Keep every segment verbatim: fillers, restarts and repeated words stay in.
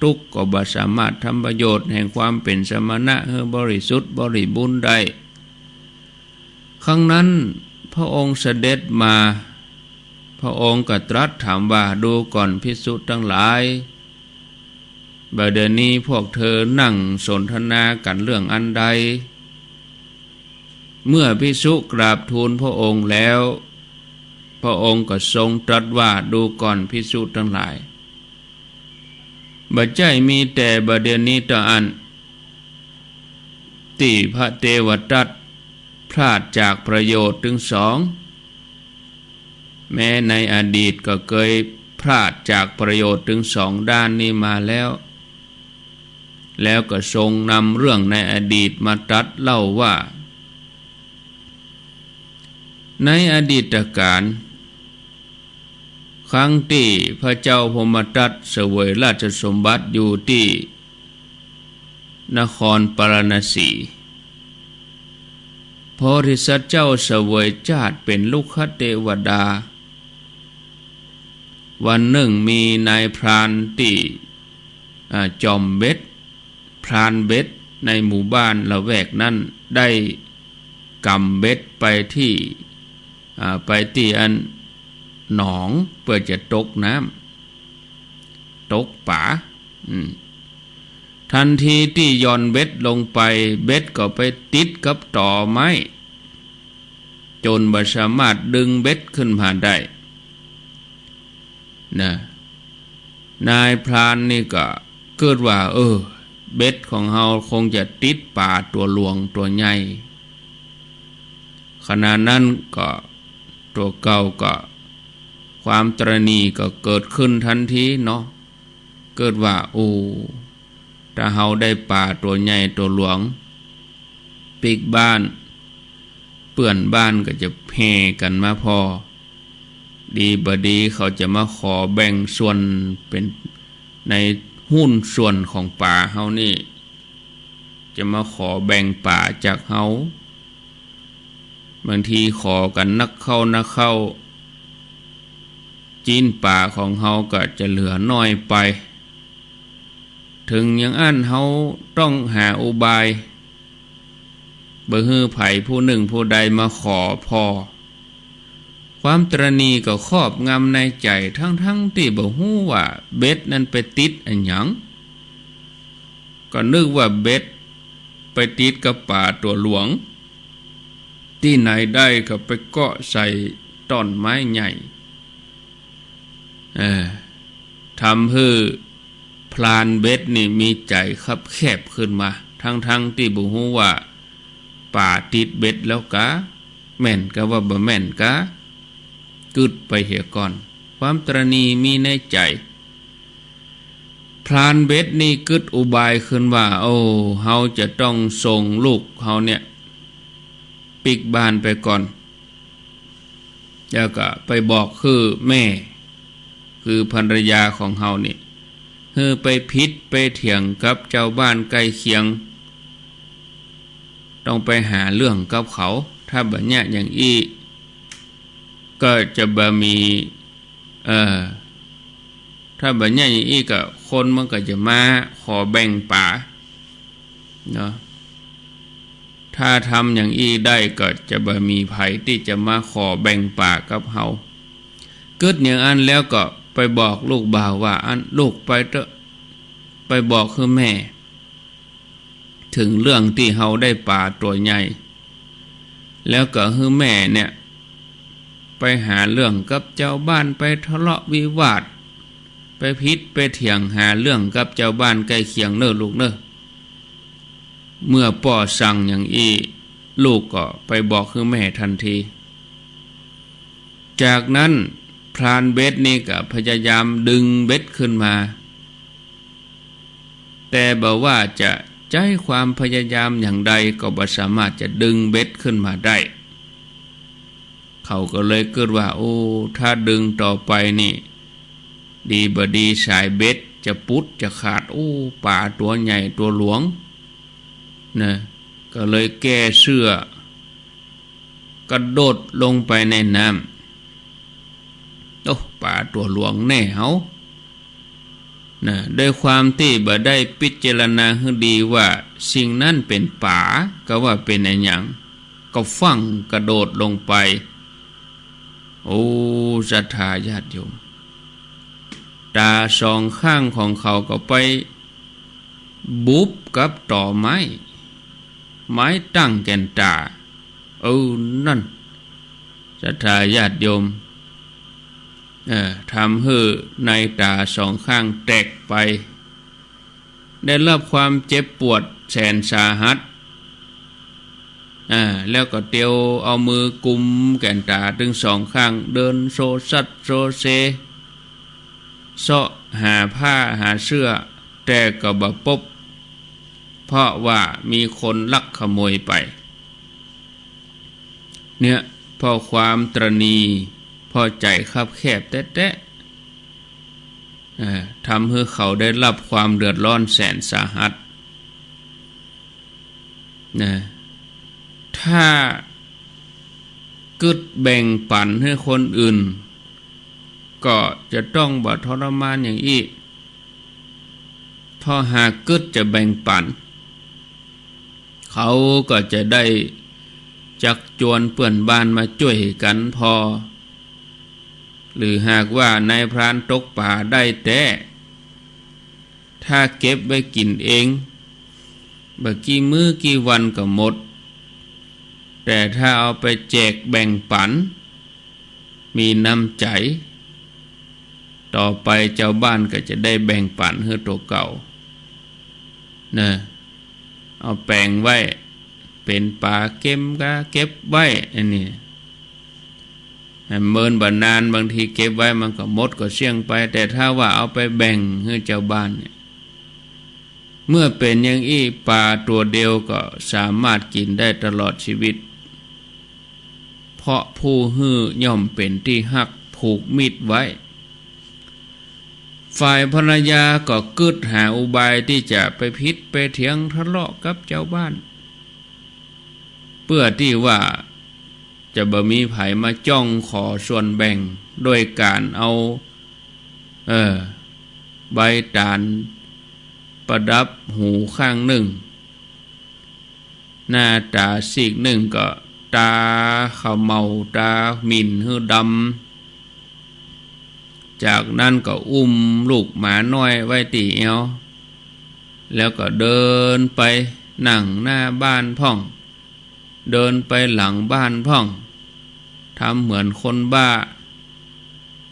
ตุ๊กข์ ก็บ่สามารถทำประโยชน์แห่งความเป๋นสมณะหื้อบริสุทธิ์บริบูรณ์ได้ ครั้งนั้นพระองค์เสด็จมา พระองค์ก็ตรัสถามว่า ดูก่อนภิกษุตังหลาย บ่าเดี่ยวนี้พวกเธอนั่งสนทนากั๋นเรื่องอันใด เมื่อภิกษุกราบทูลพระองค์แล้ว พระองค์ก็ทรงตรัสว่า ดูก่อนภิกษุตังหลาย บ่ใจ้มีแต่บ่าเดี่ยวนี้เต้าอั้น ตี้พระเตวทัตพลาดจากประโยชน์ตึงสอง แม้ในอดีตก็เกยพลาดจากประโยชน์ตึงสองด้านนี้มาแล้ว แล้วก็ทรงนำเรื่องในอดีตมาตรัสเล่าว่า ในอดีตกาล ครั้งตี้พระเจ้าพรหมทัตเสวยราชสมบัติอยู่ตี้นครปาราณสี โพธิสัตว์เจ้าเสวยชาติเป๋นรุกขเตวดา วันนึ่งมีนายพรานตี้ อ่า จอมเบ็ด พรานเบ็ดในหมู่บ้านละแวกนั้นได้ก๋ำเบ็ดไปตี้ อ่า ไปตี้อันหนองเปื้อจะตกน้ำ ตกป๋า อืม ทันทีตี้หย่อนเบ็ดลงไป เบ็ดก็ไปติดกับตอไม้ จ๋นบ่สามารถดึงเบ็ดขึ้นมาได้ นะ นายพรานนี่ก็กึ๊ดว่า เออ เบ็ดของเฮาคงจะติดป๋าตั๋วหลวงตั๋วใหญ่ ขณะนั้นก็ตั๋วเก่าก็ความตระหนี่ก็เกิดขึ้นทันทีเนาะ กึ๊ดว่า โอ้ ถ้าเฮาได้ป๋าตั๋วใหญ่ตั๋วหลวง ปิ๊กบ้าน เปื้อนบ้านก็จะแห่กั๋นมาผ่อ ดีบ่ดีเขาจะมาขอแบ่งส่วนเป๋นในหุ้นส่วนของป๋าเฮานี่ จะมาขอแบ่งป๋าจากเฮา บางทีขอกั๋นนักเข้านักเข้า จิ๊นป๋าของเฮาก็จะเหลือน้อยไป เถิงอย่างอั้นเฮาต้องหาอุบาย บ่หื้อใผผู้นึ่งผู้ใดมาขอผ่อ ความตระหนี่ก็ครอบงำในใจ๋ ทั้งๆ ตี้บ่ฮู้ว่าเบ็ดนั้นไปติดอะหยัง ก็นึกว่าเบ็ดไปติดกับป๋าตั๋วหลวง ตี้ไหนได้ก็ไปเกาะใส่ต้นไม้ใหญ่ เออ ทำหื้อพรานเบ็ดนี่มีใจ๋คับแคบขึ้นมา ทั้งๆ ตี้บ่ฮู้ว่าป๋าติดเบ็ดแล้วกา แม่นกาว่าบ่แม่นกา กึ๊ดไปเหียก่อน ความตระหนี่มีในใจ๋ พรานเบ็ดนี่กึ๊ดอุบายขึ้นว่า โอ้ เฮาจะต้องส่งลูกเฮาเนี่ยปิ๊กบ้านไปก่อน แล้วก็ไปบอกหื้อแม่ คือภรรยาของเฮานี่ หื้อไปผิดไปเถียงกับจาวบ้านใก้เคียง ต้องไปหาเรื่องกับเขา ถ้าบ่เยียะอย่างอี้ ก็จะบ่มี เออ ถ้าบ่เยียะอย่างอี้ก็คนมันก็จะมาขอแบ่งป๋า เนาะ ถ้าทำอย่างอี้ได้ก็จะบ่มีใผตี้จะมาขอแบ่งป๋ากับเฮา กึ๊ดอย่างอั้นแล้วก็ไปบอกลูกบ่าวว่า อั้นลูกไปเต๊อะ ไปบอกหื้อแม่ เถิงเรื่องตี้เฮาได้ป๋าตั๋วใหญ่ แล้วก็หื้อแม่เนี่ย ไปหาเรื่องกับจาวบ้าน ไปทะเลาะวิวาท ไปผิดไปเถียงหาเรื่องกับจาวบ้านใก้เคียงเน่อลูกเน่อ เมื่อป้อสั่งอย่างอี้ ลูกก็ไปบอกหื้อแม่ทันที จากนั้นพรานเบ็ดนี่ก็พยายามดึงเบ็ดขึ้นมา แต่บ่ว่าจะใจ๊ความพยายามอย่างใดก็บ่สามารถจะดึงเบ็ดขึ้นมาได้ เขาก็เลยกึ๊ดว่า โอ้ ถ้าดึงต่อไปนี่ ดีบ่ดีสายเบ็ดจะปุดจะขาด โอ้ ป๋าตั๋วใหญ่ตั๋วหลวง นะ ก็เลยแก้เสื้อ กระโดดลงไปในน้ำ โอ้ ป๋าตั๋วหลวงแน่เฮา นะ ด้วยความตี้บ่ได้พิจารณาหื้อดีว่าสิ่งนั้นเป๋นป๋า ก็ว่าเป๋นอะหยัง ก็ฟั่งกระโดดลงไป โอ้ ศรัทธาญาติโยม ต๋าสองข้างของเขาก็ไปบุบกับตอไม้ ไม้ตั้งแก่นต๋า เออ นั่น ศรัทธาญาติโยม เออ ทำหื้อในต๋าสองข้างแตกไป ได้รับความเจ็บปวดแสนสาหัส อ่า แล้วก็เตียวเอามือกุมแก่นต๋าตึงสองข้าง เดินโซซัดโซเซ เซาะหาผ้าหาเสื้อ แต่ก็บ่ปบ เพราะว่ามีคนลักขโมยไป เนี่ย เพราะความตระหนี่ เพราะใจ๋คับแคบแต๊ๆ เอ่อ ทำหื้อเขาได้รับความเดือดร้อนแสนสาหัส นะ ถ้ากึ๊ดแบ่งปั๋นหื้อคนอื่น ก็จะต้องบ่ทรมานอย่างอี้ เพราะหากกึ๊ดจะแบ่งปั๋น เขาก็จะได้จักจวนเปื้อนบ้านมาจ้วยกั๋นผ่อ หรือหากว่านายพรานตกป๋าได้แต๊ ถ้าเก็บไว้กิ๋นเอง บ่กี่มื้อกี่วันก็หมด แต่ถ้าเอาไปแจกแบ่งปั๋น มีน้ำใจ๋ ต่อไปจาวบ้านก็จะได้แบ่งปั๋นหื้อตั๋วเก่า นะ เอาแป๋งไว้ เป๋นป๋าเก็มก็เก็บไว้ อันนี้ เมินบ่นาน บางทีเก็บไว้มันก็หมดก็เสี้ยงไป แต่ถ้าว่าเอาไปแบ่งหื้อจาวบ้านเนี่ย เมื่อเป๋นอย่างอี้ ป๋าตั๋วเดียวก็สามารถกิ๋นได้ตลอดชีวิต เพราะผู้หื้อย่อมเป๋นตี้ฮักผูกมิตรไว้ ฝ่ายภรรยาก็กึ๊ดหาอุบายตี้จะไปผิดไปเถียงทะเลาะกับจาวบ้าน เปื้อตี้ว่าจะบ่มีใผมาจ้องขอส่วนแบ่ง โดยก๋านเอา เออ ใบต๋าลประดับหูข้างนึ่ง หน้าต๋าซีกนึ่งก็ต๋าเขม่าต๋าหมิ่นหื้อดำ จากนั้นก็อุ้มลูกหมาน้อยไว้ตี้แอว แล้วก็เดินไปนั่งหน้าบ้านพ่อง เดินไปหลังบ้านพ่อง ทำเหมือนคนบ้า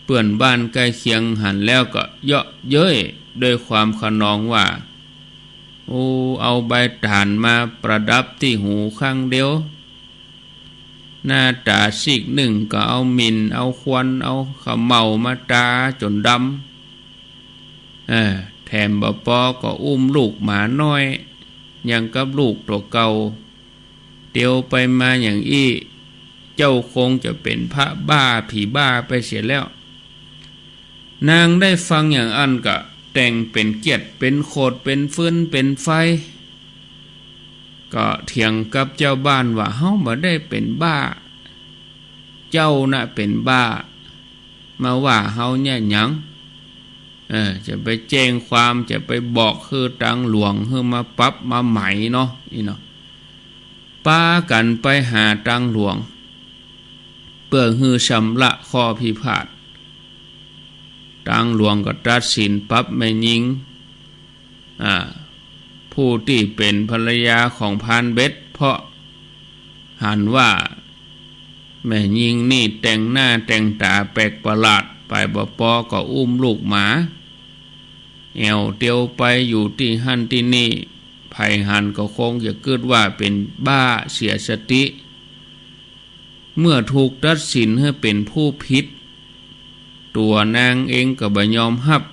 เปื้อนบ้านใก้เคียงหันแล้วก็เยาะเย้ยด้วยความคะนองว่า โอ้ เอาใบต๋าลมาประดับตี้หูข้างเดียว หน้าต๋าซีกนึ่งก็เอาหมิ่น เอาควัน เอาเขม่ามาต๋าจ๋นดำ เออ แถมบ่ปอก็อุ้มลูกหมาน้อย อย่างกับลูกตั๋วเก่า เตียวไปมาอย่างอี้ เจ้าคงจะเป๋นพระบ้าผีบ้าไปเสียแล้ว นางได้ฟังอย่างอั้นก็แต่งเป๋นเกียดเป๋นโขดเป๋นฟืนเป๋นไฟ ก็เถียงกับจาวบ้านว่า เฮาบ่ได้เป๋นบ้า เจ้าน่ะเป๋นบ้า มาว่าเฮาเนี่ยหยัง เออ จะไปแจ้งความ จะไปบอกหื้อตางหลวง หื้อมาปรับมาไหมเนาะ อี้เนาะ ปากั๋นไปหาตางหลวง เปื้อหื้อชำระข้อพิพาท ตางหลวงก็ตัดสินปรับแม่ญิง อ่า ผู้ตี้เป๋นภรรยาของพรานเบ็ด เพราะหันว่าแม่ญิงนี่แต่งหน้าแต่งต๋าแปลกประหลาด ไปบ่ปอก็อุ้มลูกหมา แอ่วเตียวไปอยู่ตี้หั้นตี้นี่ ใผหันก็คงจะกึ๊ดว่าเป๋นบ้าเสียสติ เมื่อถูกตัดสินหื้อเป๋นผู้ผิด ตั๋วนางเองก็บ่ยอมฮับ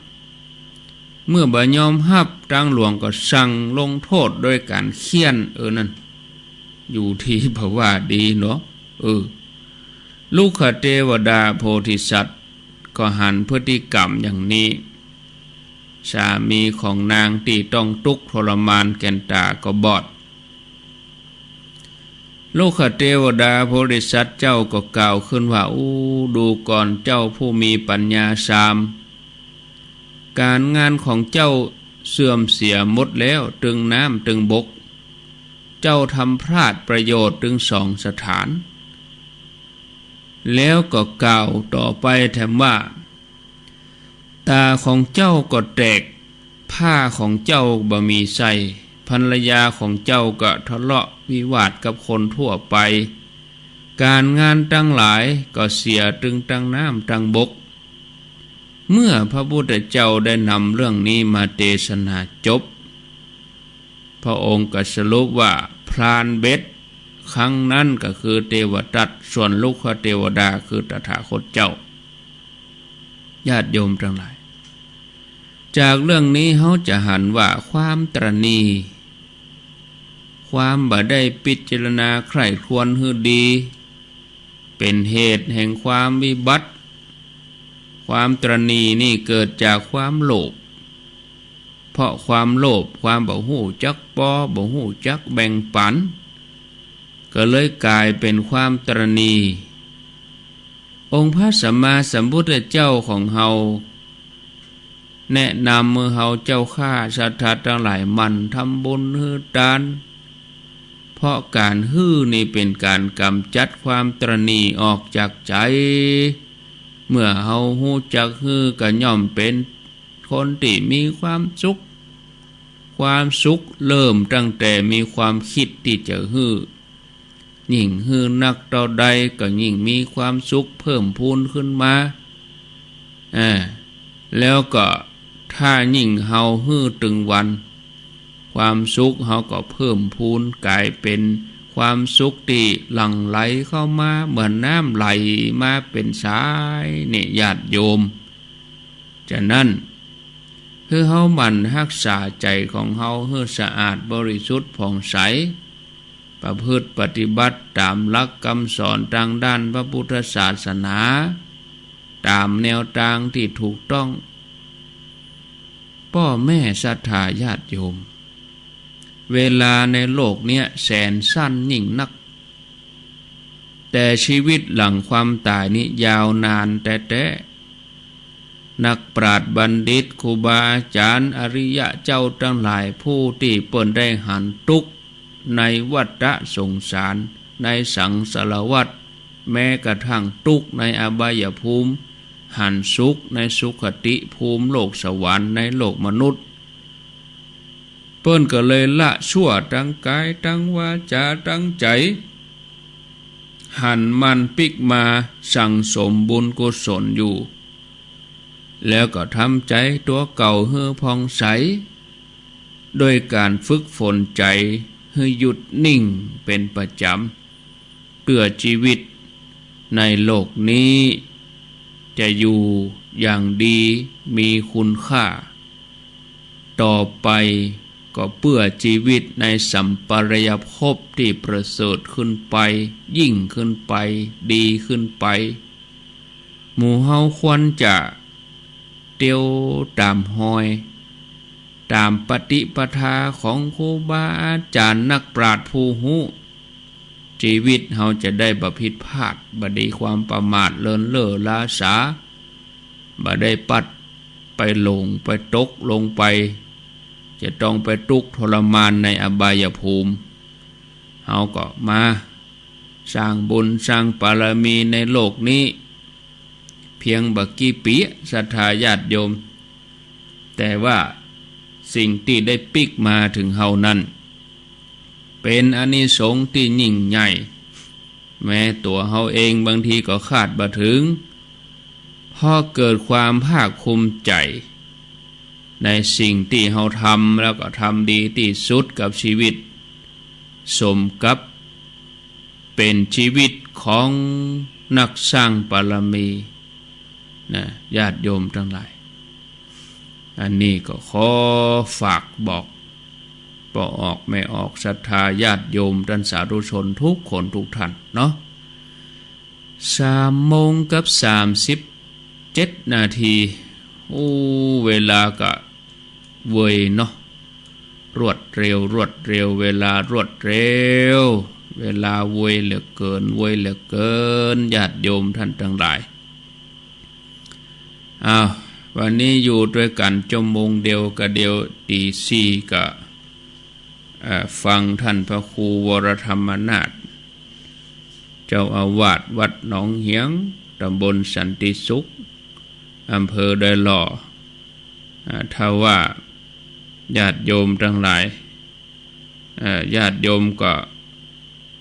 เมื่อบ่ยอมฮับ ตางหลวงก็สั่งลงโต้ษโดยก๋านเฆี่ยน เออ นั่น อยู่ตี้บ่ว่าดีเนาะ เออ รุกขเตวดาโพธิสัตว์ก็หันพฤติกรรมอย่างนี้ สามีของนางตี้ต้องตุ๊กข์ทรมานแก่นต๋าก็บอด รุกขเตวดาโพธิสัตว์เจ้าก็กล่าวขึ้นว่า อู้ ดูก่อนเจ้าผู้มีปัญญาสาม ก๋านงานของเจ้าเสื่อมเสียหมดแล้วตึงน้ำตึงบก เจ้าทำพลาดประโยชน์ตึงสองสถาน แล้วก็กล่าวต่อไปแถมว่า ต๋าของเจ้าก็แตก ผ้าของเจ้าบ่มีใส่ ภรรยาของเจ้าก็ทะเลาะวิวาทกับคนทั่วไป ก๋านงานตังหลายก็เสียตึงตังน้ำตังบก เมื่อพระพุทธเจ้าได้นำเรื่องนี้มาเตสนาจบ พระองค์ก็สรุปว่าพรานเบ็ดครั้งนั้นก็คือเตวทัต ส่วนลุกขเตวดาคือตถาคตเจ้า ญาติโยมตังหลาย จากเรื่องนี้เฮาจะหันว่าความตระหนี่ ความบ่ได้พิจารณาใคร่ครวญหื้อดี เป๋นเหตุแห่งความวิบัติ ความตระหนี่นี่เกิดจากความโลภ เพราะความโลภ ความบ่ฮู้จักปอ บ่ฮู้จักแบ่งปัน ก็เลยก๋ายเป๋นความตระหนี่ องค์พระสัมมาสัมพุทธเจ้าของเฮา แนะนำหื้อเฮาเจ้าข้าศรัทธาตังหลายหมั่นทำบุญหื้อตาน เพราะก๋านหื้อนี่เป๋นก๋านก๋ำจัดความตระหนี่ออกจากใจ๋ เมื่อเฮาฮู้จักหื้อก็ย่อมเป๋นคนตี้มีความสุข ความสุขเริ่มตั้งแต่มีความคิดตี้จะหื้อ ยิ่งหื้อนักเต้าใดก็ยิ่งมีความสุขเพิ่มพูนขึ้นมา อ่า แล้วก็ถ้ายิ่งเฮาหื้อตึงวัน ความสุขเฮาก็เพิ่มพูนก๋ายเป๋นความสุขตี้หลั่งไหลเข้ามาเหมือนน้ำไหลมาเป๋นสายนี่ญาติโยม ฉะนั้น หื้อเฮาหมั่นฮักษาใจ๋ของเฮาหื้อสะอาดบริสุทธิ์ผ่องใส ประพฤติปฏิบัติต๋ามหลักกำสอนตางด้านพระพุทธศาสนา ต๋ามแนวตางตี้ถูกต้อง ป้อแม่ศรัทธาญาติโยม เวลาในโลกเนี้ยแสนสั้นยิ่งนัก แต่ชีวิตหลังความต๋ายนี้ยาวนานแต๊ๆ นักปราชญ์บัณฑิต ครูบาอาจ๋ารย์ อริยะเจ้าตังหลาย ผู้ตี้เปิ้นได้หันตุ๊กข์ในวัฏฏะสงสาร ในสังสารวัฏ แม้กระทั่งตุ๊กข์ในอบายภูมิ หันสุขในสุคติภูมิ โลกสวรรค์ ในโลกมนุษย์ เปิ้นก็เลยละชั่วตังก๋ายตังวาจ๋าตังใจ๋ หันหมั่นปิ๊กมาสั่งสมบุญกุศลอยู่ แล้วก็ทำใจ๋ตั๋วเก่าหื้อผ่องใส โดยก๋านฝึกฝนใจ๋หื้อหยุดนิ่งเป๋นประจ๋ำ เปื้อจีวิตในโลกนี้จะอยู่อย่างดีมีคุณค่า ต่อไปก็เปื้อจีวิตในสัมปรายภพตี้ประเสริฐขึ้นไป ยิ่งขึ้นไป ดีขึ้นไป หมู่เฮาควรจะเตียวต๋ามฮอย ต๋ามปฏิปทาของครูบาอาจ๋ารย์นักปราชญ์ผู้ฮู้ จีวิตเฮาจะได้บ่ผิดพลาด บ่ดีความประมาทเลินเล่อล้าสา บ่ได้ปัดไปหลงไปตกลงไป จะต้องไปตุ๊กข์ทรมานในอบายภูมิ เฮาก็มาสร้างบุญสร้างบารมีในโลกนี้ เพียงบ่กี่ปี๊ ศรัทธาญาติโยม แต่ว่าสิ่งตี้ได้ปิ๊กมาเถิงเฮานั้น เป๋นอานิสงส์ตี้ยิ่งใหญ่ แม้ตั๋วเฮาเองบางทีก็คาดบ่เถิง เพราะเกิดความภาคภูมิใจ๋ในสิ่งตี้เฮาทำ แล้วก็ทำดีตี้สุดกับจีวิต สมกับเป๋นจีวิตของนักสร้างบารมี นะ ญาติโยมตังหลาย อันนี้ก็ขอฝากบอก ป้อออกแม่ออก ศรัทธาญาติโยมต้านสาธุชนทุกคนทุกท่านเนาะ สามโมงกับสามสิบเจ็ดนาที โอ้ เวลาก็เวยเนาะ รวดเร็ว รวดเร็ว เวลารวดเร็ว เวลาเวยเหลือเกิน เวยเหลือเกิน ญาติโยมท่านตังหลาย อ้าว วันนี้อยู่ตวยกั๋นจั่วโมงเดียว ก็เดี๋ยวตี๋สี่ก็ เอ่อ ฟังต้านพระครูวรธรรมนาถ เจ้าอาวาสวัดหนองเหียง ตำบลสันติสุข อำเภอดอยหล่อ อ่า ถ้าว่าญาติโยมตังหลาย เอ่อ ญาติโยมก็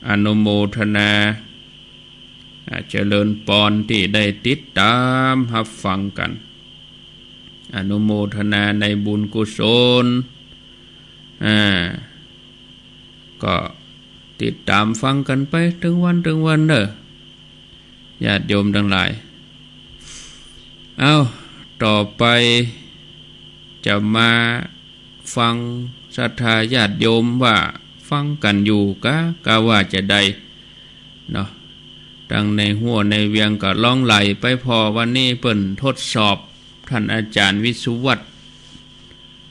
อนุโมทนา อ่า เจริญปอนตี้ได้ติดต๋ามฮับฟังกั๋น อนุโมทนาในบุญกุศล อ่า ก็ติดต๋ามฟังกั๋นไปตึงวันตึงวันเน่อ ญาติโยมตังหลาย เอ้า ต่อไปจะมาฟังศรัทธาญาติโยมว่าฟังกั๋นอยู่กา กาว่าจาใดเนาะ ตังในหัวในเวียงก็ลองไหลไปผ่อ วันนี้เปิ้นทดสอบต้านอาจ๋ารย์วิศวัฒน์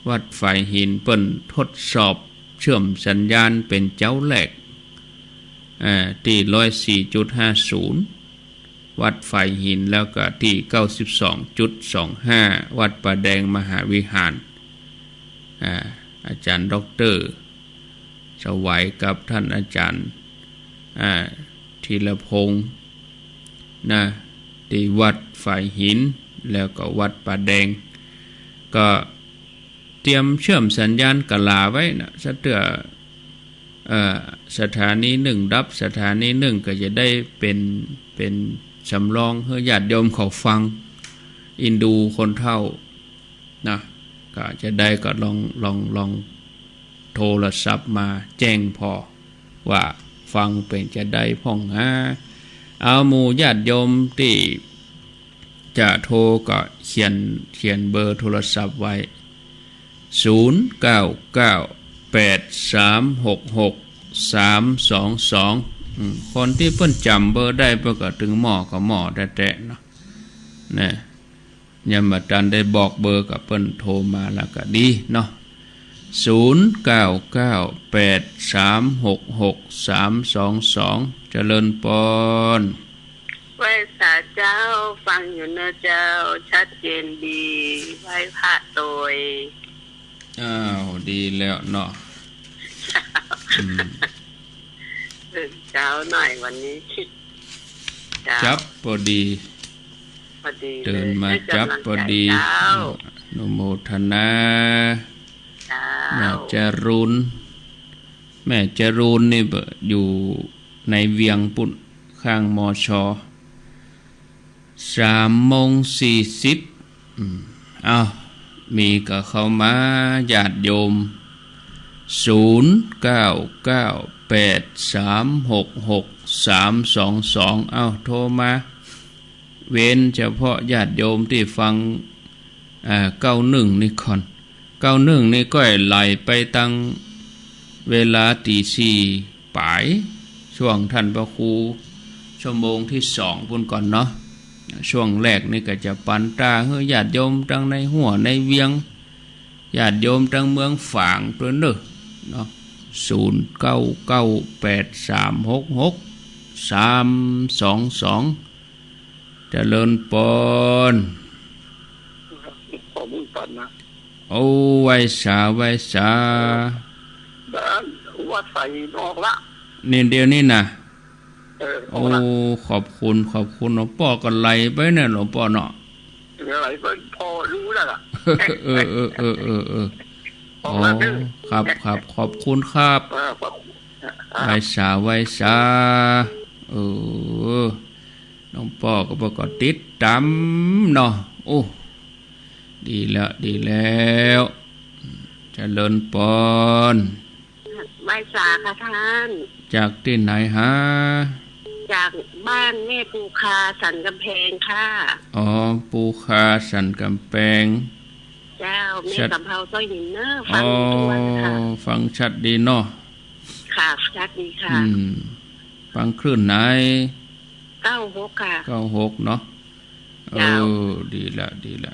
วัดฝายหิน เปิ้นทดสอบเชื่อมสัญญาณเป๋นเจ๊าแรก เอ่อ ตี้ ร้อยสี่จุดห้าศูนย์ วัดฝายหิน แล้วก็ตี้ เก้าสิบสองจุดสองห้า วัดป่าแดงมหาวิหาร อ่า อาจ๋ารย์ด็อกเตอร์สวัยกับต้านอาจ๋ารย์ อ่า ธีรพงษ์ นะ ตี้วัดฝายหิน แล้วก็วัดป่าแดง ก็เตรียมเชื่อมสัญญาณกะลาไว้นะ สะเตื้อ เอ่อ สถานีนึ่งดับ สถานีนึ่งก็จะได้เป๋น เป๋นสำรองหื้อญาติโยมเขาฟัง เอ็นดูคนเฒ่า นะ ก็จาใดก็ลอง ลอง ลองโทรศัพท์มาแจ้งผ่อว่าฟังเป๋นจาใดพ่องหา เอาหมู่ญาติโยมตี้จะโทรก็เขียน เขียนเบอร์โทรศัพท์ไว้ ศูนย์เก้าเก้าแปดสามหกหกสามสองสอง อืม คนตี้เปิ้นจ๋ำเบอร์ได้เปิ้นก็ตึงเหมาะก็เหมาะแต๊ๆ เนาะ นะ ยังบ่ตันได้บอกเบอร์ก็เปิ้นโทรมาแล้วก็ดีเนาะ ศูนย์เก้าเก้าแปดสามหกหกสามสองสอง เจริญปอน ไหว้สาเจ้า ฟังอยู่เน่อเจ้า ชัดเจนดี ไหว้พระโตย อ้าว ดีแล้วเนาะ อืม ตื่นเจ๊าหน่อยวันนี้ เจ๊า จับปอดี๋ ปอดี๋เลย ตื่นมา ได้ก๋ำลังใจ๋ จับปอดี๋ เจ้า อนุโมทนา เจ้า แม่จรูน แม่จรูนนี่เปิ้นอยู่ในเวียงปุ้น ข้าง มช. สามโมงสี่สิบ อืม อ้าว มีก็เข้ามา ญาติโยม ศูนย์เก้าเก้าแปดสามหกหกสามสองสอง อ้าว โทรมา เว้นเฉพาะญาติโยมตี้ฟัง อ่า เก้าหนึ่งนี่ก่อน เก้าหนึ่งนี่ก้อยไหลไปตังเวลาตี๋สี่ป๋าย ช่วงต้านพระครู ชั่วโมงตี้สองปุ้นก่อนเนาะ ช่วงแรกนี่ก็จะปันตาหื้อญาติโยมตังในหัวในเวียง ญาติโยมตังเมืองฝางตวยเน่อ เนาะ ศูนย์เก้าเก้าแปดสามหกหกสามสองสอง เจริญปอน ขอบุญปันนะ โอ้ ไหว้สา ไหว้สา บ้านวัดไสนอกละ นี่เดี๋ยวนี้นะ เออ ออกละ โอ้ ขอบคุณ ขอบคุณหลวงป้อ ก็ไหลไปเนี่ยหลวงป้อเนาะ ไหลไปพอรู้แล้วล่ะ เออ เออ เออ เออ เออ ออกละ อ๋อ เด้อ ครับ ครับ ขอบคุณครับ เออ ขอบคุณ ครับ ไหว้สา ไหว้สา เออ หลวงป้อก็บอกก็ติดต๋ามเนาะ โอ้ ดีแล้ว ดีแล้ว เจริญปอน ไหว้สาค่ะท่าน จากตี้ไหนฮะ จากบ้านแม่ปูคาสันกำแพงค่ะ อ๋อ ปูคาสันกำแพง เจ้า แม่ ชัด สำเภาสร้อยหินเน่อ ฟังอยู่ทุกวันค่ะ อ๋อ ฟังชัดดีเนาะ ค่ะ ชัดดีค่ะ อืม ฟังคลื่นไหน เก้าหกค่ะ เก้าหกเนาะ เจ้า เออ ดีละ ดีละ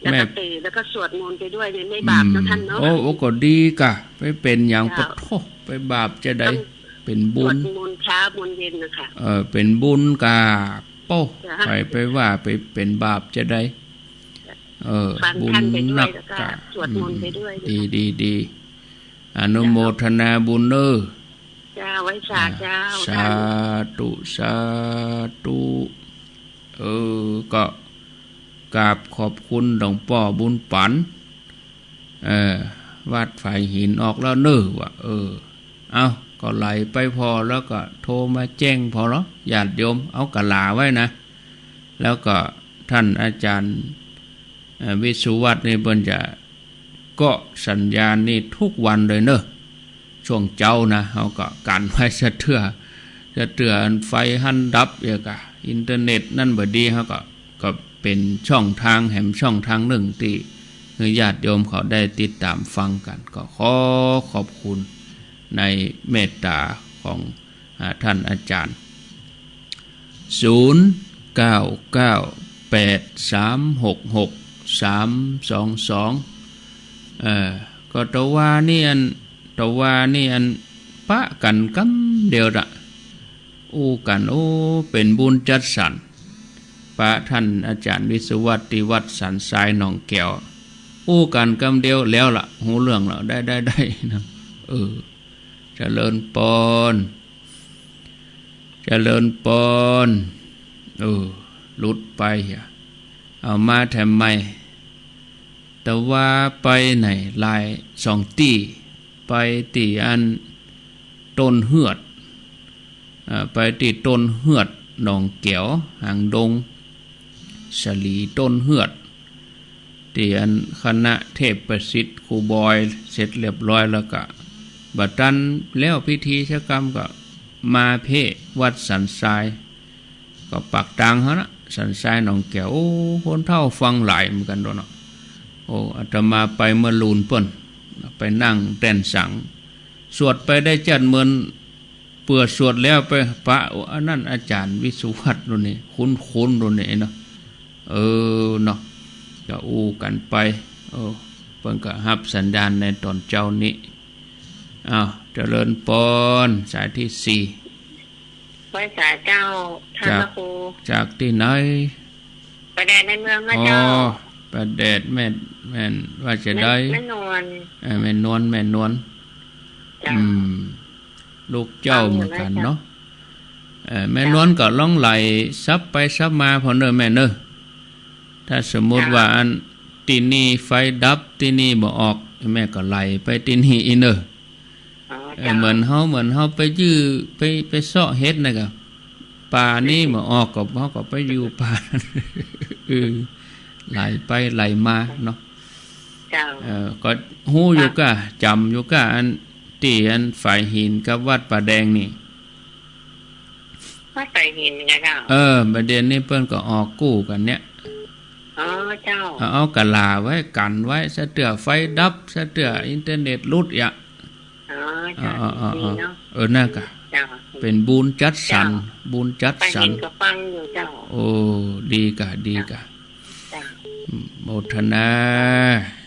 แล้วก็ แม่ ตื่น แล้วก็สวดมนต์ไปด้วยเนี่ย ไม่บาปนะท่านเนาะ อืม โอ้ โอ้ ก็ดีกะ ไปเป๋นหยัง เจ้า ปะโถ ไปบาปจาใด ต้อง เป๋นบุญ สวดมนต์เช้ามนต์เย็นนะคะ เออ เป๋นบุญกะ โป้ เจ้า ใผไปว่าไปเป๋นบาปจาใด เจ้า เออ ฟังท่านไปด้วย บุญนัก แล้วก็ กะ สวดมนต์ไปด้วย อืม ดี ดี ดี อนุโมทนาบุญเน้อ เจ้า ไหว้สา อ่า เจ้า สาธุ สาธุ เออ ก็กราบขอบคุณหลวงป้อบุญปัน เออ วัดฝายหินออกแล้วเน้อ ว่า เออ เอ้า ก็ไหลไปผ่อแล้วก็โทรมาแจ้งผ่อเนาะ ญาติโยม เอากะหล่าไว้นะ แล้วก็ท่านอาจารย์ เอ่อ วิศวัตนี่เปิ้นจะเกาะสัญญาณนี่ทุกวันเลยเน้อ ช่วงเจ๊านะ เฮาก็กั๋นไว้ซะเตื้อ ซะเตื้ออันไฟหั้นดับ เยียะกะ อินเทอร์เน็ตนั่นบ่ดี เฮาก็ ก็เป๋นช่องตางแหมช่องตางนึ่งตี้หื้อญาติโยมเขาได้ติดต๋ามฟังกั๋น ก็ขอขอบคุณในเมตต๋าของ อ่า ท่านอาจารย์ ศูนย์ เก้า เก้า แปด สาม หก หก สาม สอง สอง เอ่อ ก็ตะวานี่อัน ตะวานี่อัน ปะกั๋นกำเดียวละ อู้กั๋น โอ้ เป๋นบุญจัดสรร ปะท่านอาจารย์วิศวัตตี้วัดสันทรายหนองแก๋ว อู้กั๋นกำเดียวแล้วละ ฮู้เรื่องแล้ว ได้ ได้ ได้นะ เออ เจริญปอน เจริญปอน เออ หลุดไปอะ เอามาแถมใหม่ ตะวาไปไหน หลายสองตี้ ไปตี้อันต้นเฮือด เอ่อ ไปตี้ต้นเฮือดหนองแก๋ว หางดง สลีต้นเฮือด ตี้อันคณะเทพประสิทธิ์ครูบอยเสร็จเรียบร้อยแล้วก็ บ่ตันแล้วพิธีสักกำก็มาเพ่วัดสันทราย ก็ปากตางหั้นนะ สันทรายหนองแก๋ว โอ้ คนเฒ่าฟังหลายเหมือนกั๋นโดนเนาะ โอ้ อาตมาไปเมื่อลูนเปิ้น ไปนั่งแต้นสัง สวดไปได้จัดเหมือน เปื้อสวดแล้วไปปะ โอ้ อันนั้นอาจารย์วิศวัตโดนนี่ คุ้นๆ โดนนี่เนาะ เออ เนาะ ก็อู้กั๋นไป เออ เปิ้นก็ฮับสัญญาณในต๋อนเจ๊านี้ อ้าว เจริญปอน สายตี้สี่ ไหว้สาเจ้า ท่าน จาก พระครู จากตี้ไหน ป่าแดดในเมืองนะเจ้า อ๋อ ป่าแดดแม่ แม่นว่าจะได้ แม่ แม่นวล เออ แม่นวล แม่นวล เจ้า อืม ลูกเจ้าเหมือนกั๋นเนาะ ฟังอยู่นะเจ้า เออ แม่นวลก็ลองไหลสับไปสับมาผ่อเน่อแม่เน่อ ถ้าสมมุติ เจ้า ว่าอันตี้นี่ไฟดับ ตี้นี่บ่ออก แม่ก็ไหลไปตี้นี่อี้เน่อ อ๋อ เออ เจ้า เหมือนเฮา เหมือนเฮาไปยื้อ ไป ไปเซาะเห็ดน่ะก็ ป่านี่บ่ออกก็ เฮาก็ไปอยู่ป่า เออ ไหลไปไหลมาเนาะ เจ้า เออ ก็ฮู้อยู่ก้า จ๋ำอยู่ก้า อันตี้อันฝายหินกับวัดป่าแดงนี่ วัดฝายหินนะเจ้า เออ บ่าเดี่ยวนี้เปิ้นก็ออกกู้กั๋นเนี่ย อ๋อ เจ้า เอา เอากะหล่าไว้ กั๋นไว้ ซะเตื้อไฟดับ ซะเตื้ออินเทอร์เน็ตหลุดอะ อ๋อ เจ้า อ๋อ อ๋อ ดีเนาะ เออ นั่นกะ เจ้า เป๋นบุญจัดสรร เจ้า บุญจัดสรร ไปเห็นก็ฟังอยู่เจ้า โอ้ ดีกะ ดีกะ เจ้า โมทนา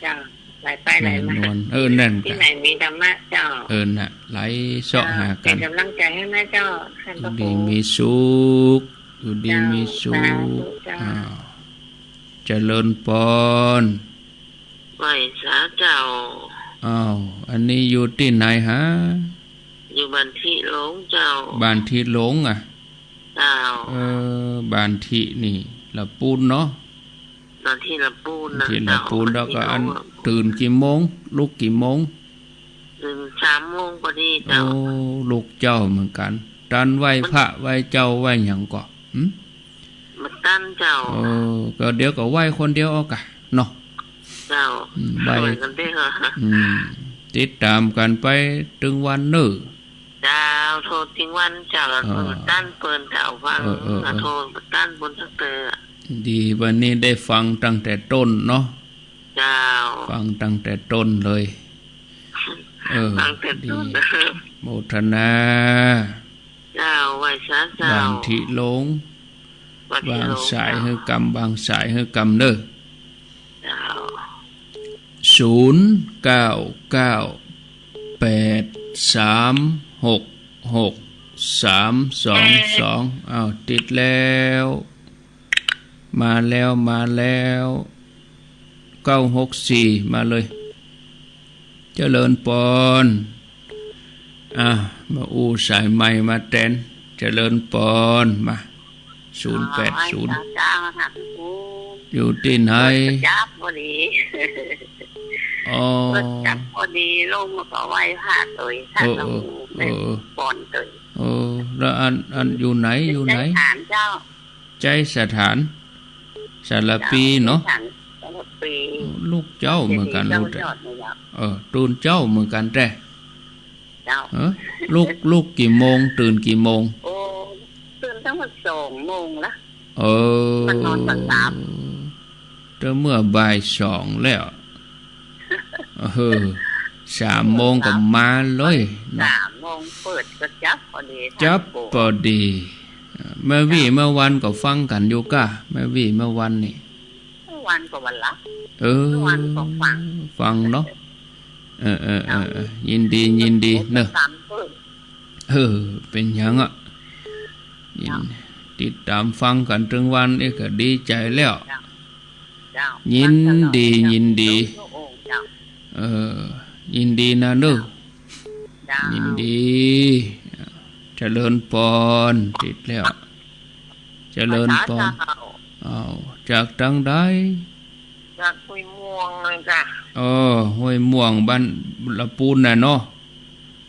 เจ้า ไหลไปไหลมา แม่นวล เออ นั่นกะ ตี้ไหนมีธรรมะเจ้า เออ น่ะ ไหลเซาะหากั๋น เจ้า เป๋นก๋ำลังใจ๋หื้อนะเจ้า ท่านพระครู อยู่ดีมีสุข อยู่ดีมีสุข เจ้า สาธุเจ้า อ้าว เจริญปอน ไหว้สาเจ้า อ้าว อันนี้อยู่ตี้ไหนฮะ อยู่บ้านธิหลงเจ้า บ้านธิหลงอะ เจ้า เออ บ้านธินี่ ละปูนเนาะ บ้านธิละปูนนะ บ้านธิละปูน เจ้า แล้วก็อัน บ้านธิหลงอะ ตื่นกี่โมง ลุกกี่โมง ตื่นสามโมงพอดีเจ้า โอ้ ลุกเจ๊าเหมือนกั๋น ตันไหว้พระไหว้เจ้าไหว้หยังก่อ หึ บ่ตันเจ้า โอ้ ก็เดี๋ยวก็ไหว้คนเดียวเอากะเนาะ เจ้า อืม ไหว้ ไหว้คนเดียว อืม ติดต๋ามกั๋นไปตึงวันเน่อ เจ้า โทรตึงวันเจ้า เออ บ่ตันเปิ้นเจ้าฟัง เออ เออ เออ โทรบ่ตันเปิ้นสักเตื้อ ดี วันนี้ได้ฟังตั้งแต่ต้นเนาะ เจ้า ฟังตั้งแต่ต้นเลย เออ ฟังแต่ต้น ดี โมทนา เจ้า ไหว้สาเจ้า บ้านธิหลง บ้านธิหลง วางสายหื้อกำ วางสายหื้อกำเน่อ เจ้า ศูนย์ เก้า เก้า แปด สาม หก หก สาม สอง สอง อ้าว ติดแล้ว มาแล้ว มาแล้ว เก้าหกสี่ มาเลย เจริญปอน อ่ะ มาอู้สายไมค์มาแตน เจริญปอน มา ศูนย์แปดศูนย์ อ๋อ เจ้า เจ้าค่ะ ครู อยู่ตี้ไหน รถจับพอดี อ๋อ รถจับพอดี ลงมาก็ไหว้พระตวย เออ เออ เออ ปอนตวย เออ แล้วอัน อันอยู่ไหน อยู่ไหน ไชยสถานเจ้า ไชยสถาน สารภีเนาะ เจ้า ไชยสถาน สารภี ลูกเจ้าเหมือนกั๋น เจดีย์เจ้า ลูก ยอดเลยเจ้า เออ ตื่นเจ๊าเหมือนกั๋นแต๊ เจ้า เออ ลุก ลุกกี่โมง ตื่นกี่โมง โอ้ ตื่นตั้งแต่สองโมงละ เออ มานอนต๋อนสาม แต่เมื่อบ่ายสองแล้ว เออ สามโมงก็มาเลยนะ สามโมงเปิดก็จับพอดี จับพอดี แม่วีแม่วันก็ฟังกั๋นอยู่ก้า แม่วีแม่วันนี่ วันก็วันละ เออ วันก็ฟัง ฟังเนาะ เออ เออ เออ เออ ยินดี ยินดีเนาะ เออ เป๋นหยังอะ ยิน เจ้า ติดต๋ามฟังกั๋นตึงวันนี่ก็ดีใจ๋แล้ว เจ้า เจ้า ยินดี ฟังตลอดเจ้า ยินดี ทุกองค์เจ้า เออ ยินดีนะเนาะ เจ้า ยินดี เจริญปอน ติดแล้ว เจริญปอน เจ้า อ้าว จากตางใด จากห้วยม่วงเลยจ้ะ เออ ห้วยม่วงบ้านละปูนน่ะเนาะ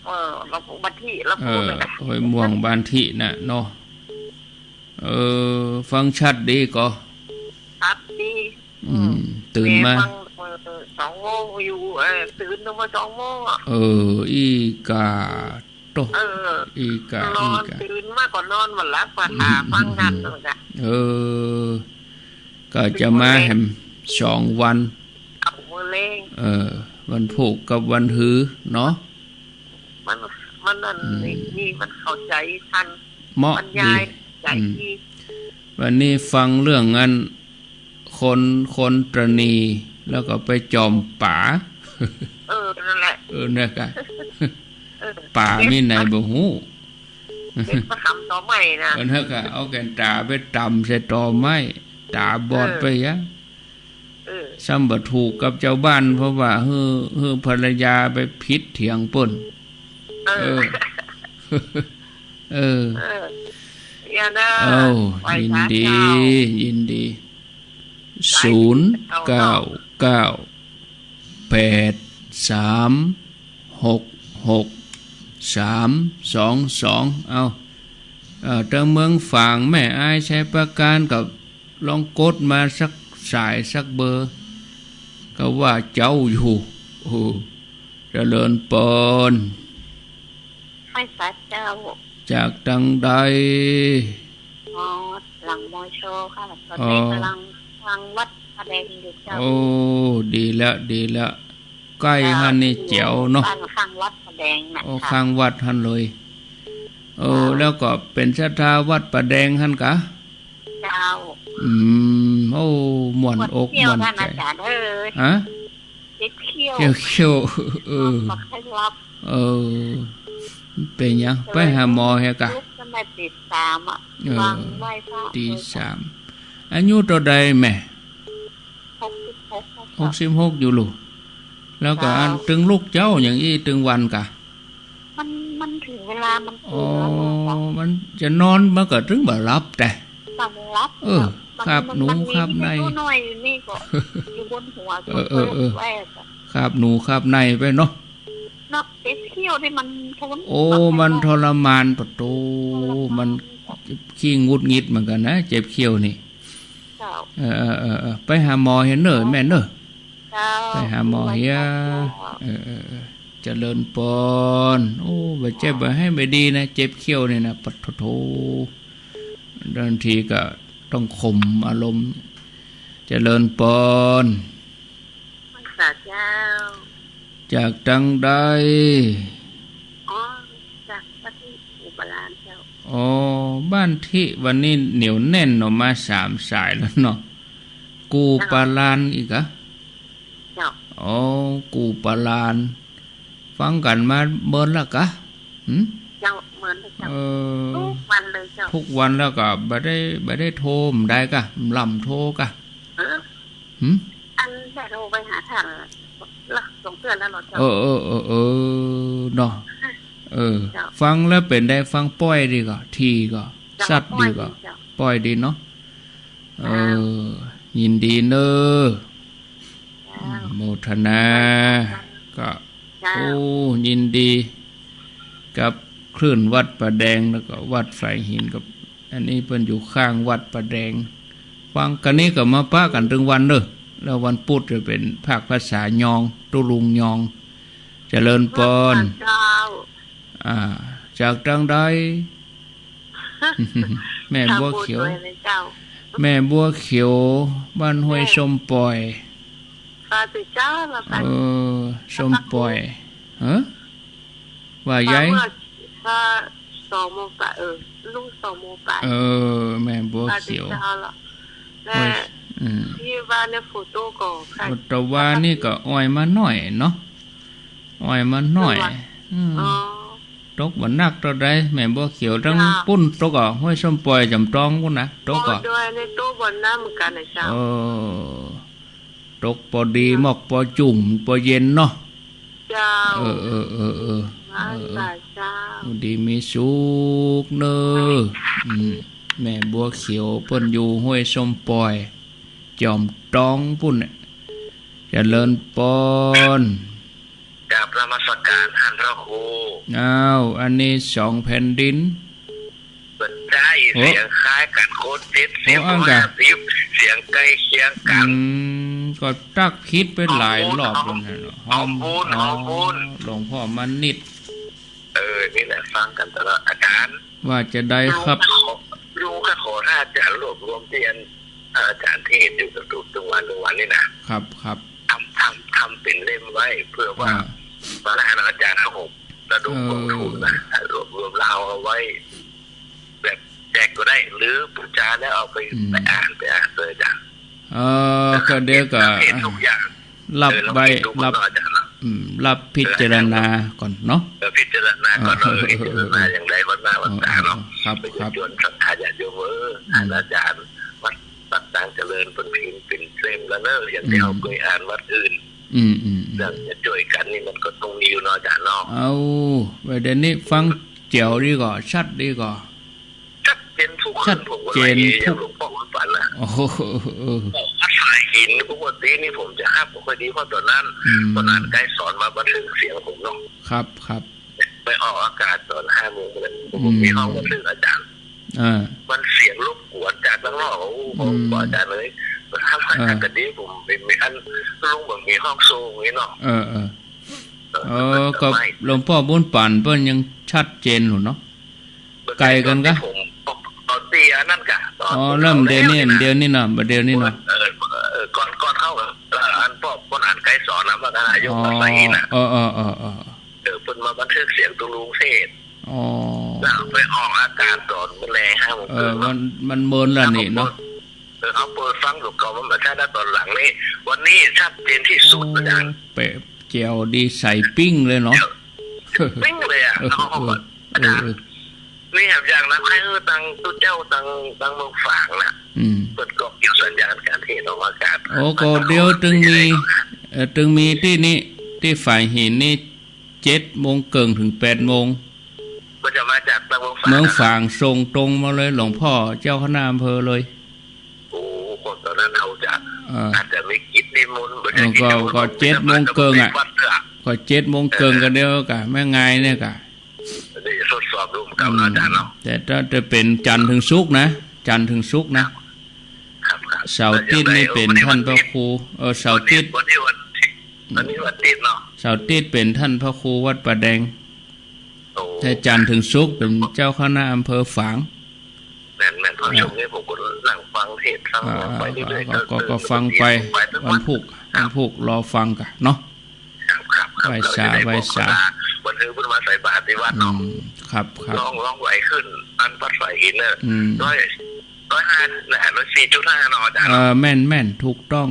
เออ ละปูน บ้านที่ ละปูน เออ น่ะ ห้วยม่วงบ้านที่น่ะเนาะ เออ ฟังชัดดีก่อ ชัดดี อืม ตื่นมา แม่ฟัง เออ สองโมงอยู่ เออ ตื่นมาสองโมงอะ เออ อี้ก่า โต เออ อี้ก่า นอน อี้ก่า ตื่นมาก็นอนบ่หลับ มาหาฟังงานนั่นแหละ เออ ก็จะมาแหมสองวัน เอามื้อแลง เออ วันพูกกับวันฮือเนาะ มัน มันนั่น อืม นี่ นี่มันเข้าใจ๋ตัน เหมาะ บรรยาย ดี ใจ๋ อืม ดี วันนี้ฟังเรื่องอัน คน คนตะนี แล้วก็ไปจ่อมป๋า เออ นั่นแหละ เออ เนี่ยกะ เออ ป๋ามีไหนบ่ฮู้ เก็บมาต๋ำตอไม้นะ เออ เนี่ยกะ เอาแก่นต๋าไปต๋ำใส่ตอไม้ ต๋าบอดไปยะ เออ ซ้ำบ่ถูกกับจาวบ้าน เพราะว่าหื้อ หื้อภรรยาไปผิดเถียงเปิ้น เออ เออ เออ เออ อย่านะ เอ้า ไหว้ ยินดี สาธุ ยินดี ศูนย์เก้าเก้า แปดสามหกหก สามสองสอง เอา เอ่อ ตางเมืองฝาง แม่อาย ชัยปราการ ก็ลองกดมาสักสายสักเบอร์ ก็ว่าเจ้าอยู่ โอ้ เจริญปอน ไหว้สาเจ้า จากตางใด อ๋อ หลังมอชอค่ะ ต๋อนนี้ อ๋อ ก๋ำลังฟังวัดผาแดงอยู่เจ้า โอ้ ดีแล้ว ดีแล้ว ใก้หั้นนี่แจ๋วเนาะ บ้านข้างวัดผาแดงน่ะ โอ้ ค่ะ ข้างวัดหั้นเลย เออ เจ้า แล้วก็เป๋นศรัทธาวัดผาแดงหั้นกะ เจ้า อืม โอ้ ม่วนอกม่วนใจ๋ เที่ยวท่านอาจ๋ารย์เอ้ย ฮะ เจ็บเขี้ยว เจ็บเขี้ยว เออ บ่ค่อยหลับ เออ เป๋นหยัง ไปหาหมอเหียกะ ลุกขึ้นมาตีสามอะ เออ วางไหว้พระ ตีสาม อายุเต้าใดแม่ หกสิบหก หกสิบหกอยู่ลูก แล้วก็ เจ้า อันตึงลุกเจ๊าอย่างอี้ตึงวันกะ มัน มันเถิงเวลามัน อ๋อ ตื่นแล้วเนาะ มันจะนอนมันก็ตึงบ่หลับแต่ บ่หลับ เออ เนาะ มัน คาบหนู มันมี คาบใน ตัวน้อยอยู่นี่ก็ อยู่บนหัว เออ เออ เออ ไว้อะ คาบหนูคาบในไปเนาะ เนาะ เจ็บเขี้ยวนี่มันทน โอ้ มันทรมานปะโต ทรมาน มันขี้หงุดหงิดเหมือนกั๋นนะ เจ็บเขี้ยวนี่ เจ้า เออ เออ เออ เออ ไปหาหมอเหียเน่อแม่เน่อ เจ้า ไปหาหมอเหีย เจ้า เออ เออ เออ เจริญปอน โอ้ บ่เจ็บบ่ไห้บ่ดีนะ เจ็บเขี้ยวนี่นะ ปะโถ บางทีก็ต้องข่มอารมณ์ เจริญปอน พรรษาเจ้า จากตางใด อ๋อ จากบ้านที่อุปราชเจ้า อ๋อ บ้านที่วันนี้เหนียวแน่นเนาะ มาสามสายแล้วเนาะ กู่ปาลานอีกอะ เจ้า อ๋อ กู่ปาลาน ฟังกั๋นมาเมินละกะ หึ เจ้า เมินเลยเจ้า เออ ทุกวันเลยเจ้า ทุกวันแล้วก็บ่ได้ บ่ได้โทร บ่ได้กะ บ่ลำโทรกะ เออ หึ อัน จะโทรไปหาท่านละสองเทื่อแล้วเหรอเจ้า เออ เออ เออ เออ เนาะ เออ เจ้า ฟังแล้วเป๋นใด ฟังป้อยดีก่อ ถี่ก่อ เจ้า สัตย์ดีก่อ ป้อยดีเจ้า ป้อยดีเนาะ เออ เจ้า ยินดีเน่อ เจ้า โมทนา ก็ เจ้า โอ้ ยินดี กับคลื่นวัดป่าแดง แล้วก็วัดฝายหิน กับ อันนี้เปิ้นอยู่ข้างวัดป่าแดง ฟัง กะนี้ก็มาปะกั๋นตึงวันเน่อ แล้ววันปุธจะเป๋นภาคภาษายอง ตุ๊ลุงยอง เจริญปอน เจ้า อ่า จากตางใด แม่บัวเขียว ตางบุญด้วยนะเจ้า แม่บัวเขียว บ้านห้วยส้มป่อย สาธุเจ้า มาไป เออ ส้มป่อย ฮะ ว่าใหญ่ เมื่อ เมื่อสองโมงปะ เออ ลุงสองโมงปะ เออ แม่บัวเขียว สาธุเจ้าละ แม่ โอ้ย อืม ที่ว่าเนี่ยฝนตกก่อค่ะ ตะวานี่ก็อ่อยมาหน้อยเนาะ อ่อยมาหน้อย ตะวา อืม อ๋อ ตกบ่หนักเต้าใด แม่บัวเขียว ตาง เจ้า ปุ้นตกอ่ะ ห้วยส้มป่อย จ๋ำตองปุ้นนะ ตกอ่ะ โอ้ ด้วย ในตู้บ่อน้ำเหมือนกั๋นนะเจ้า เออ ตกปอดี มอกปอจุ่ม ปอเย็นเนาะ เจ้า เออ เออ เออ เออ มา เออ เออ สาธุเจ้า อยู่ดีมีสุขเน่อ อืม แม่บัวเขียวเปิ้นอยู่ห้วยส้มป่อย จ๋ำตองปุ้นเนี่ย เจริญปอน กราบนมัสการท่านพระครู อ้าว อันนี้สองแผ่นดิน เปิดได้ โอ้ เสียงคล้ายกั๋นโคตรเจ็ดสิบ โอ้ อั้นกะ ห้าสิบ เสียงใก้เคียงกั๋น อืม ก็ตั๊กผิดไปหลายรอบแล้วนะ หอมบุญ หอมบุญ อ๋อ หอมบุญ หลวงพ่อมานิด เออ นี่แหละ ฟังกั๋นตลอด อาจารย์ ว่าจะได้ครับ ลุงขอ ลุงก็ขอถ้าอาจารย์รวบรวมตี้อัน อาจารย์เทศน์อยู่กับทุกๆวัน ทุกวันนี่นะ ครับ ครับ ทำ ทำ ทำเป๋นเล่มไว้ เพื่อว่า อ่า มาหน้าอาจารย์ครับผม ระดมกองทุนนะ เออ รวบรวมแล้วเอาไว้ แบบแจกก็ได้ หรือบูชาแล้วเอาไป อืม ไปอ่าน ไปอ่านเลยอาจารย์ เออ แล้วก็เดี๋ยวก็ เห็นทุกอย่าง รับ เออ ไว้ รับ เนาะอาจารย์เนาะ อืม รับพิจารณาก่อนเนาะ เออ พิจารณาก่อนเนาะ เออ พิจารณาอย่างใดวันหน้าวันตาเนาะ เออ ครับ ครับ เชิญศรัทธาญาติโยม เออ อืม อาจารย์วัด วัดตางเจริญเปิ้นพิมพ์เป๋นเล่มแล้วเนอะ อย่างตี้เฮาเกยอ่านวัดอื่น อืม อืม อืม เรื่องจะจ้วยกั๋นนี่มันก็ต้องมีอยู่เนาะอาจารย์เนาะ เอา ไว้เดี๋ยวนี้ฟังแจ๋วดีก่อ ชัดดีก่อ ชัดเจนทุกขึ้น ผมก็ ชัดเจนทุก อย่างหลวงพ่อบุญปันน่ะ โอ้โห เออ วัดฝายหิน ปกตินี่ผมจะฮับบ่ค่อยดี เพราะต๋อนนั้น อืม ต๋อนนั้นไกรสอนมาบันทึกเสียงผมเนาะ ครับ ครับ ไปออกอากาศต๋อนห้าโมงเลย ผม อืม มีห้องบันทึกอาจารย์ อ่า มันเสียงรบกวนจากข้างนอก โอ้โห อืม ผมบอกอาจารย์เลย ถ้ามา อ่า จากกันนี้ผมเป็นอันลุงแบบมีห้องโซ่อย่างนี้เนาะ เออ เออ เออ เออ ก็ ก็ไม่ หลวงพ่อบุญปันเปิ้นยังชัดเจนอยู่เนาะ ไกลกั๋นกะ ต๋อนตี้ผม ต๋อนตี้อันนั้นกะ ต๋อน อ๋อ เริ่มเดี๋ยวนี้ เดี๋ยวนี้เนาะ เดี๋ยวนี้เนาะ เออ เออ ก่อน ก่อนเข้า เอ่อ อันพวกคนอ่านไกรสอนน่ะ มหาโยม อ๋อ อาศัยน่ะ เออ เออ เออ เออ เออ เปิ้นมาบันทึกเสียงตุ๊ลุงเทศน์ อ๋อ แล้วไปออกอากาศต๋อนแลงห้าโมงครึ่ง เออ มัน มันเมินละนี่เนาะ เออ เอาเปิดฟังดูก่อน มันบ่ชัดแล้วต๋อนหลังนี่ วันนี้ชัดเจนที่สุดอาจารย์ โอ้ เป๋นแจ๋วดี ใสปิ้งเลยเนาะ ปิ้งเลยอะ เออ เนาะ เออ อาจารย์ เออ เออ นี่แหมอย่างนะ ใค่หื้อตังตุ๊เจ้า ตัง ตังเมืองฝางน่ะ อืม เปิ้นก็เก็บสัญญาณการเทศน์ออกอากาศ โอ้ ก็เดี๋ยวตึงมี เอ่อ ตึงมีตี้นี่ ตี้ฝายหินนี่ เจ็ดโมงเกิ่งเถิงแปดโมง ก็จะมาจากตังเมืองฝาง เมืองฝางส่งตรงมาเลย หลวงพ่อเจ้าคณะอำเภอเลย โอ้ คนต๋อนนั้นเขาจะ เออ อาจจะมีกิจนิมนต์ เออ ก็ ก็เจ็ดโมงเกิ่งอะ วัดเถอะ ก็เจ็ดโมงเกิ่ง เออ ก็เดี๋ยวกะ แม่งายเนี่ยกะ เดี๋ยวจะทดสอบดูเหมือนกั๋นเนาะอาจารย์เนาะ อืม แต่ถ้าจะเป๋นจันทร์เถิงศุกร์นะ จันทร์เถิงศุกร์นะ ครับ ครับ เสาร์อาทิตย์นี่เป๋นท่านพระครู เออ เสาร์อาทิตย์ วันนี้วัน วันนี้วันอาทิตย์เนาะ เสาร์อาทิตย์เป๋นท่านพระครูวัดป่าแดง โอ้ แต่จันทร์เถิงศุกร์เป๋นเจ้าคณะอำเภอฝาง แม่นๆ เพราะ อ่า ช่วงนี้ผมก็นั่งฟังเทศน์ฟัง อ่า ไปเรื่อยๆ ก็ ก็ ก็ ก็ฟังไป ไปทุกวัน วันพุธ ครับ วันพุธรอฟังกะเนาะ ครับ ครับ ครับ ไหว้สา ไหว้สา วันเทิงพุทธมาใส่บาตรที่วัดเนาะ อืม ครับ ครับ ลอง ลองไหวขึ้น อันวัดฝายหินน่ะ อืม ร้อย ร้อยห้า น่ะ ร้อยสี่จุดห้าเนาะอาจารย์ เออ แม่น แม่น ถูกต้อง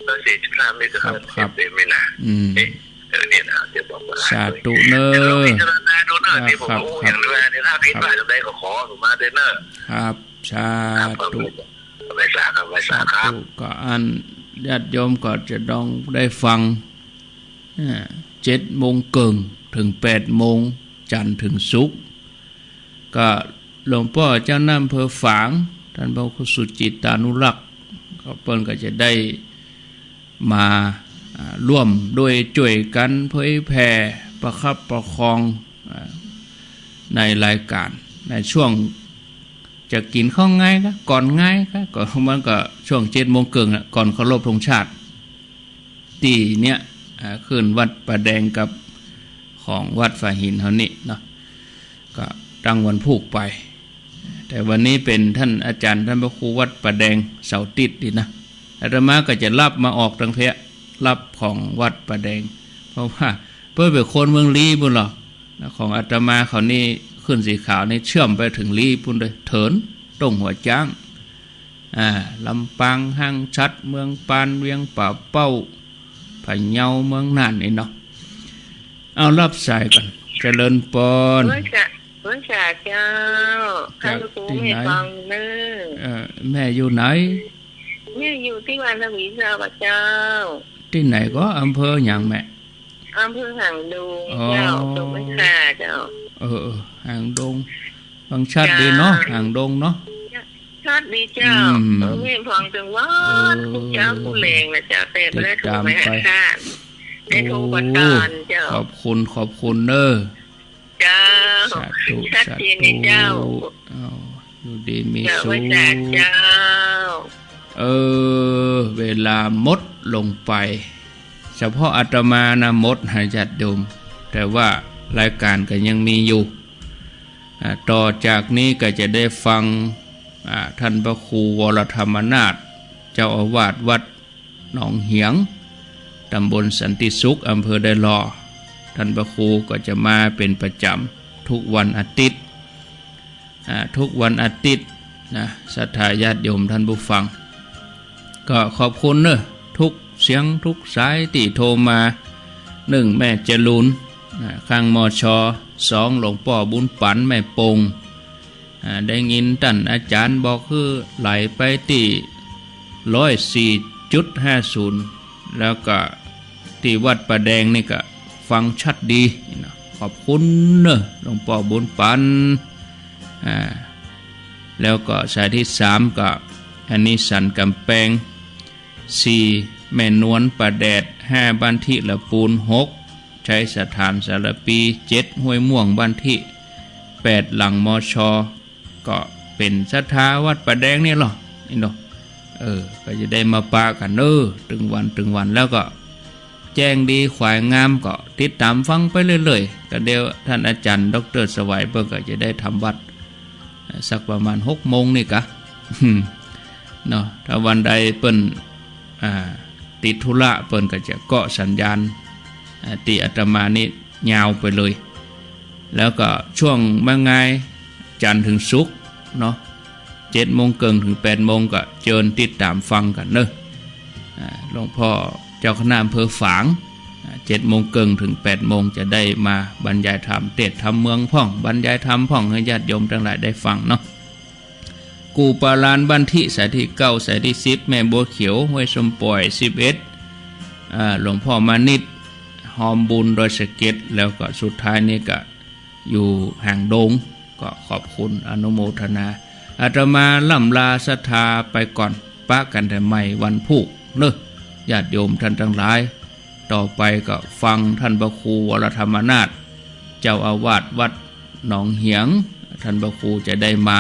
ร้อยสี่จุดห้า เมตร ครับ ครับ เต็มเลยนะ อืม เอ๊ะ เออ เนี่ยนะ เดี๋ยวบอกว่า สาธุเน่อ เดี๋ยวลองพิจารณาดูเน่อ ครับ ที่ผม ครับ รู้อย่างเดียวนะ ถ้าผิดพลาดตรงใดก็ขออนุโมทนาเน่อ ครับ สาธุ ครับ ไหว้สาครับ ไหว้สาครับ สาธุ ก็อั้น ญาติโยมก็จะต้องได้ฟัง อ่า เจ็ดโมงเกิ่งเถิงแปดโมง จันทร์เถิงศุกร์ ก็หลวงป้อเจ้าคณะอำเภอฝาง ต้านพระครูสุจิตตานุรักษ์ ก็เปิ้นก็จะได้มา อ่า ร่วมด้วยจ้วยกั๋นเผยแผ่ประคับประคอง อ่า ในรายการ ในช่วงจะกิ๋นข้าวงายกา ก่อนงายกา ก็มันก็ช่วงเจ็ดโมงเกิ่งน่ะ ก่อนเคารพธงชาติ ตี้เนี่ย อ่า ขึ้นวัดป่าแดงกับของวัดฝายหินเฮานี่เนาะ ก็ตั้งวันพูกไป แต่วันนี้เป๋นต้านอาจ๋ารย์ ต้านพระครูวัดป่าแดง เสาร์อาติ๊ดนี่นะ อาตมาก็จะรับมาออกตังเปียะ รับของวัดป่าแดง เพราะว่าเปิ้นเป๋นคนเมืองลี้ปู้นลอ ของอาตมาเขานี่ขึ้นสีขาวนี่เชื่อมไปเถิงลี้ปู้นเลย เถิน ต้งหัวจ๊าง อ่า ลำปาง ห้างฉัตร เมืองปาน เวียงป่าเป้า พะเยา เมืองน่านนี่เนาะ เอารับสายก่อน เจริญปอน ไหว้สา ไหว้สาเจ้า จ้า พระครู ตี้ไหน แม่ฟังเน่อ เอ่อ แม่อยู่ไหน แม่อยู่ตี้วัดละวีเจ้า เจ้า ตี้ไหนก็ อำเภอหยังแม่ อำเภอหางดง อ๋อ เจ้า ตรงแม่สาเจ้า เออ เออ หางดง ฟังชัดดีเนาะ เจ้า หางดงเนาะ ชัดดีเจ้า อืม เออ แม่ฟังตึงวัน เออ กู้เจ๊ากู้แลงนะเจ้า แต่บ่ได้โทรไปหาต้าน ได้โทรผ่านต้านเจ้า ขอบคุณ ขอบคุณเน่อ เจ้า สาธุ ชัดเจนเลยเจ้า สาธุ เอา อยู่ดีมีสุข เจ้า ไหว้สาเจ้า เออ เวลาหมดลงไป เฉพาะอาตมานะหมดหาญาติโยม แต่ว่ารายการก็ยังมีอยู่ อ่า ต่อจากนี้ก็จะได้ฟัง อ่า ต้านพระครูวรธรรมนาถ เจ้าอาวาสวัด หนองเหียง ตำบลสันติสุข อำเภอดอยหล่อ ต้านพระครูก็จะมาเป๋นประจ๋ำทุกวันอาติ๊ด อ่า ทุกวันอาติ๊ดนะ ศรัทธาญาติโยมต้านผู้ฟัง ก็ขอบคุณเน่อ ทุกเสียงทุกสายตี้โทรมา นึ่งแม่จรูน อ่า ข้าง มช. สอง หลวงป้อบุญปั๋น แม่โป่ง อ่า ได้ยินต้านอาจ๋ารย์บอกคือไหลไปตี้ ร้อยสี่จุดห้าศูนย์ แล้วก็ตี้วัดป่าแดงนี่ก็ฟังชัดดีนะ ขอบคุณเน่อ หลวงป้อบุญปั๋น อ่า แล้วก็สายตี้สามก็ อันนี้สันกำแปง สี่ แม่นวลป่าแดด ห้า บ้านธิละปูน หก ชัยสถานสารภี เจ็ด ห้วยม่วง บ้านธิ แปด หลัง มช. ก็เป๋นศรัทธาวัดป่าแดงนี่ลอ นี่เนาะ เออ ก็จะได้มาปะกั๋นเน่อ ตึงวันตึงวัน แล้วก็แจ้งดีขวายงาม ก็ติดต๋ามฟังไปเรื่อยๆ ก็เดี๋ยวต้านอาจ๋ารย์ด็อกเตอร์สวัยเปิ้นก็จะได้ทำวัตร สักประมาณหกโมงนี่กา เนาะ ถ้าวันใดเปิ้น อ่า ติดธุระ เปิ้นก็จะเกาะสัญญาณ อ่า ตี้อาตมานี่ยาวไปเลย แล้วก็ช่วงมางายจันทร์เถิงศุกร์เนาะ เจ็ดโมงเกิ่งเถิงแปดโมง ก็เจิญติดต๋ามฟังกั๋นเน่อ อ่า หลวงป้อเจ้าคณะอำเภอฝาง อ่า เจ็ดโมงเกิ่งเถิงแปดโมง จะได้มาบรรยายธรรม เตสน์ธรรมเมืองพ่อง บรรยายธรรมพ่องหื้อญาติโยมตังหลายได้ฟังเนาะ กู่ป่าลาน บ้านธิ สายตี้เก้า สายตี้สิบ แม่บัวเขียว ห้วยส้มป่อย สิบเอ็ด อ่า หลวงป้อมานิตย์ ฮอมบุญ ดอยสะเก็ด แล้วก็สุดท้ายนี่ก็อยู่หางดง ก็ขอบคุณอนุโมทนา อาตมาล่ำลาศรัทธาไปก่อน ปะกั๋นแต่ใหม่วันพูกเน่อ ญาติโยมต้านตังหลาย ต่อไปก็ฟังต้านพระครูวรธรรมนาถ เจ้าอาวาสวัดหนองเหียง ต้านพระครูจะได้มา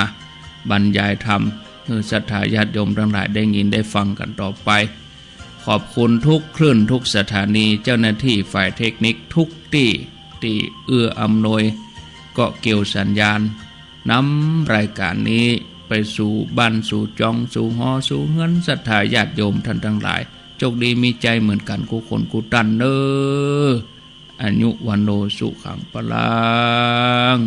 บรรยายธรรมหื้อศรัทธาญาติโยมตังหลายได้ยินได้ฟังกั๋นต่อไป ขอบคุณทุกคลื่นทุกสถานี เจ้าหน้าตี้ฝ่ายเทคนิคทุกตี้ ตี้เอื้ออำนวย เกาะเกี่ยวสัญญาณ นำรายการนี้ไปสู่บ้านสู่จองสู่หอสู่เฮือนศรัทธาญาติโยมต้านตังหลาย โจคดีมีชัยเหมือนกั๋นกู้คนกู้ต้านเน่อ อายุ วัณโณ สุขัง พลัง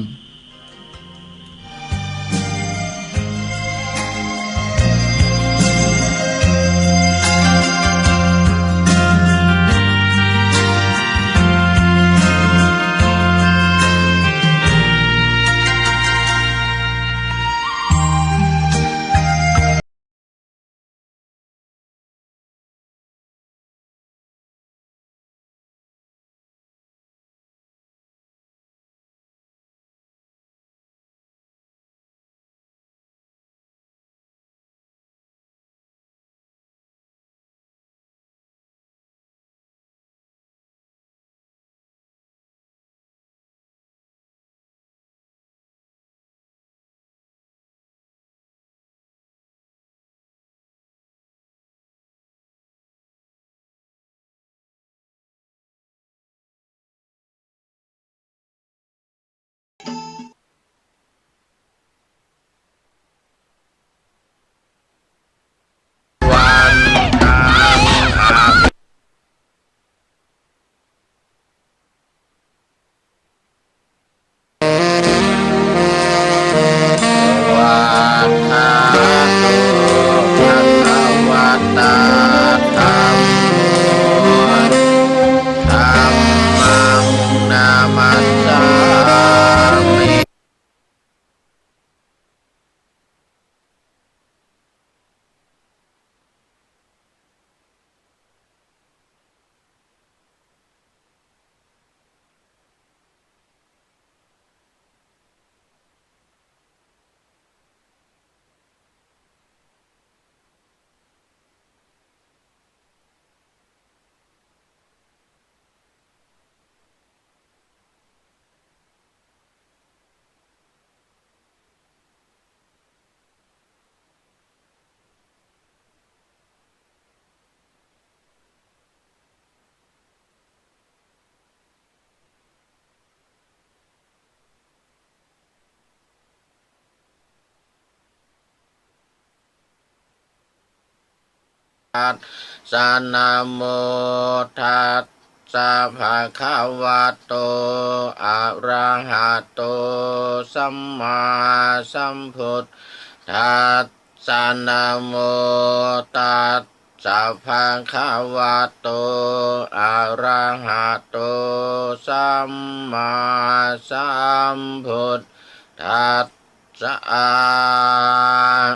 สะ นะโม ตัสสะ ภะคะวะโต อะระหะโต สัมมาสัมพุทธัสสะ นะโม ตัสสะ ภะคะวะโต อะระหะโต สัมมาสัมพุทธัสสะ